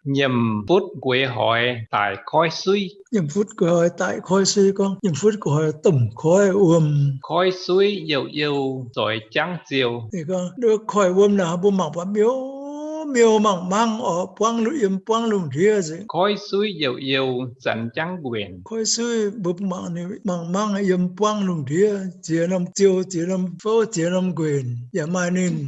Nyiemc futv gueix hoix daic koiv suiv. Nyiemc futv gueix hoix daic koiv suiv, gorngv nyiemc futv gueix hoix domh koiv wuom. Koiv suiv youh youh zoix jangv ziou. Gorngv koiv wuom naaic mbuo mangc buatc miuc miuc mangc mangv oc, buangv lungh, yiem buangv lungh ndiev nzengc. Koiv suiv youh youh zanx jangv nquenc. Koiv suiv mbuo mangc, mangc mangv yiem buangv lungh ndiev, ziex norm ziou, ziex norm fouv, ziex norm nquenc yaac maaih ninh.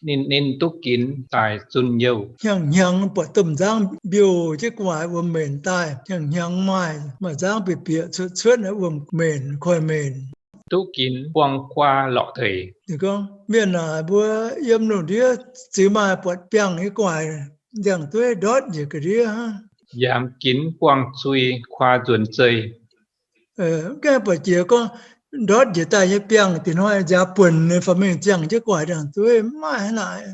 Ninh, ninh duqv ginx daaih zunh youh. Hnyangx-hnyangx buatc domh nzangv mbiouh jienv gu'nguaaic wuom-menc daaih. Hnyangx-hnyangx maaih, maaih nzangv bieqc bieqc cuotv cuotv wuom-menc, koiv-menc. Duqv ginx buangh guaa lorqc deic. Gorngv mienh aac, mbuo yiem lungh ndiev ziux maaih buatc biangh nyei gu'nguaaic, ndiangx-dueiv ndortv njiec ga'ndiev hnangv. Yamz ginx buangh cui kuaa nzuonx zeih. Mv gaengh buatc jiex gorngv ndortv njiec daaih nyei biangh, dingc hnoi nziaaux buonc nyei fai mingh ziangh jienv gu'nguaaic ndiangx-dueiv, mv maaih hnangv naaic.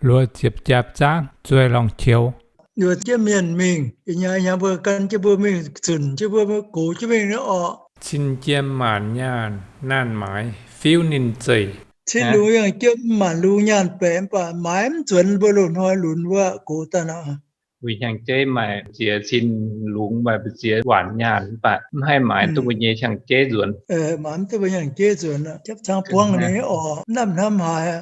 Luoqc ziepc jaapv zaangv zueih lorngx qioux. Luoqc jienv mienh mingh, ih hnyangx, ih hnyangx mbuo gan jienv mbuo mingh zunc jienv mbuo, mbuo gox jienv mingh nyei orqc. Cin jiem maanc nyaanh naanh maaiz fiuv ninh zeih. Cin lungz yangh jiem maanc lungz nyaanh baeqc, mv baac maaiz mv zuonx mbuo loz-hnoi lunx wuov gox daaih nor. Mbuo hnyangx-jeiv maaih ziex cin lungz, maaih mbu'ziex waanc nyaanh, mv baac mv haih maaiz duqv mbuo nyei hnyangx-jeiv nzuonx. Maaiz mv duqv mbuo hnyangx-jeiv nzuonx. Japv cang buangv ninh orqc, mv lamh hnamv haaix.